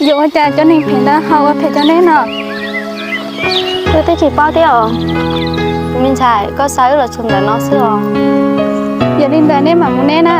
Yuav ua cas cov neeg phem ntawd ho ua phem rau neb no? Wb twb tsis paub thiab os. Tus me ntxhais, koj xa wb los txog ntawm no xwb os. Yog li ntawd neb mam mus neb na.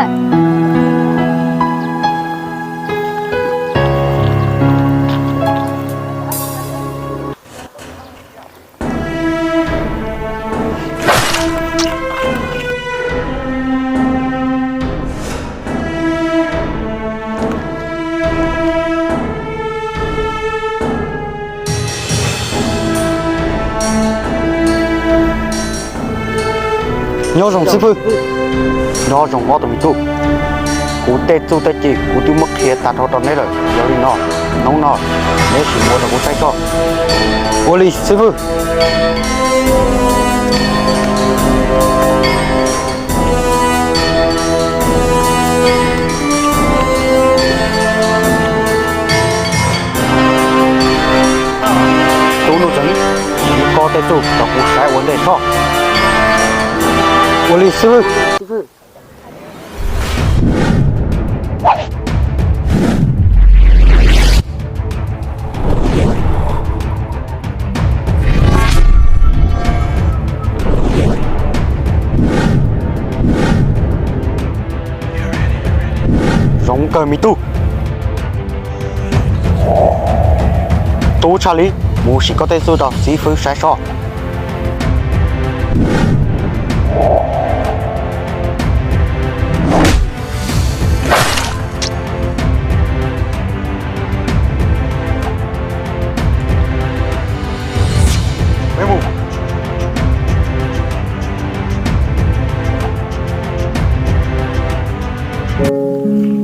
Nyob zoo xib fwb. Nyob zoo ob tug me tub. Kuv tej txuj tej ci kuv twb muab qhia tag nrho rau neb lawm, yog li no hnub no neb sim mus ua rau kuv saib soj. Ua li xib fwb. Tub Nuj Txeeg, siv koj tej txuj rau kuv saib ua ntej soj. Ua li xib fwb. Zoo kawg me tub. Tub Tshaj Lis, mus sim koj tej txuj rau xib fwb saib soj.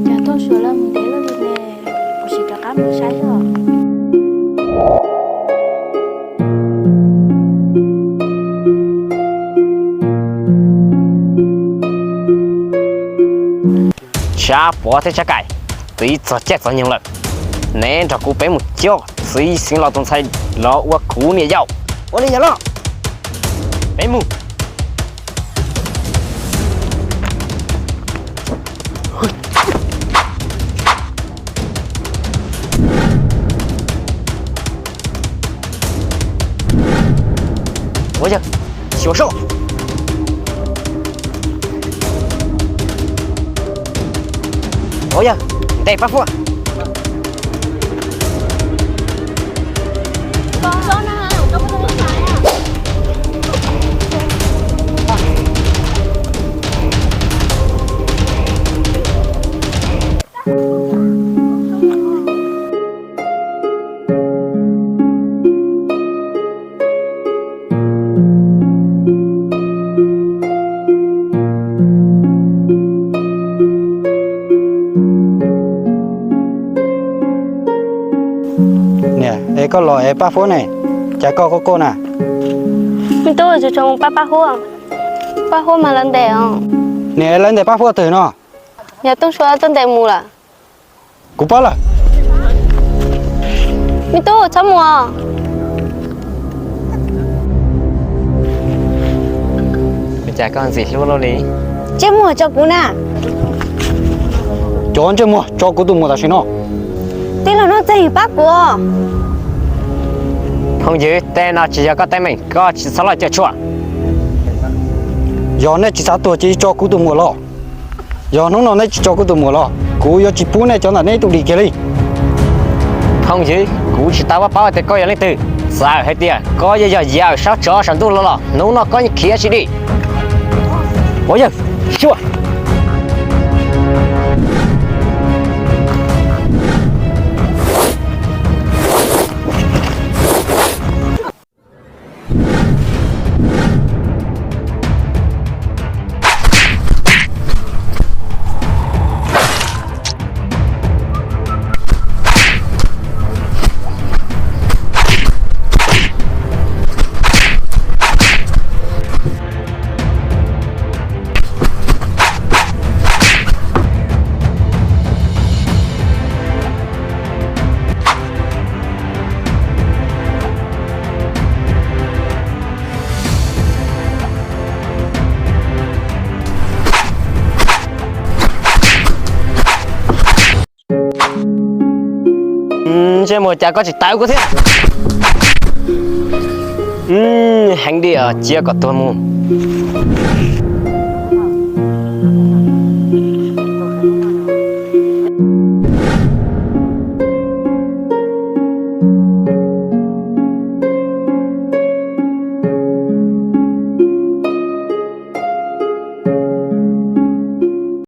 Cov tuaj suav lawv mus ntev luaj li ne, kuv sim rov qab mus saib os. Tshab Pov thiab Tshab Kaim, twb txog caij txog nyoog lawm, neb nrog kuv peb mus coj txiv xeev laus tus ntxhais los ua kuv niam yau. Ua li yog los, peb mus. Ua yawg, xyuas soj. Ua yawg, ntes pab fuab. Niam, es koj los es Paj Huab ne, cas koj quaj quaj na? Me tub, tsis tshua mus pab Paj Huab, Paj Huab mas lawv ntes os. Niam, es lawv ntes Paj Huab twg no? Yog Tooj Sua tuaj ntes mus lawm. Kuv paub lawm. Me tub, txhob mus os. Cas koj ntxim hlub luaj li? Ntsej muag tso kuv na. Cov ntsej muag, tso kuv tus muam tam sim no. Tij laug Nuj Txeeg, pab kuv. Phooj ywg, tej no tsis yog koj teeb meem, koj tsis txhob los cuam tshuam. Yog nej tsis xav tuag ces tso kuv tus muam los. Yog hnub no neb tsis tso kuv tus muam los, kuv yuav tsis pub nej cov ntawm neb ib tug dim kiag li. Phooj ywg, kuv tsis tau paub tias koj yog leej twg. Txawm hais tias koj yuav yog yawm saub tsov saum ntuj los los, hnub no koj yeej khiav tsis dim. Ua yawg, sua. Ntsej muag, cas koj tsis tawv kuv thiab? Heev diam, cia kom tuag mus.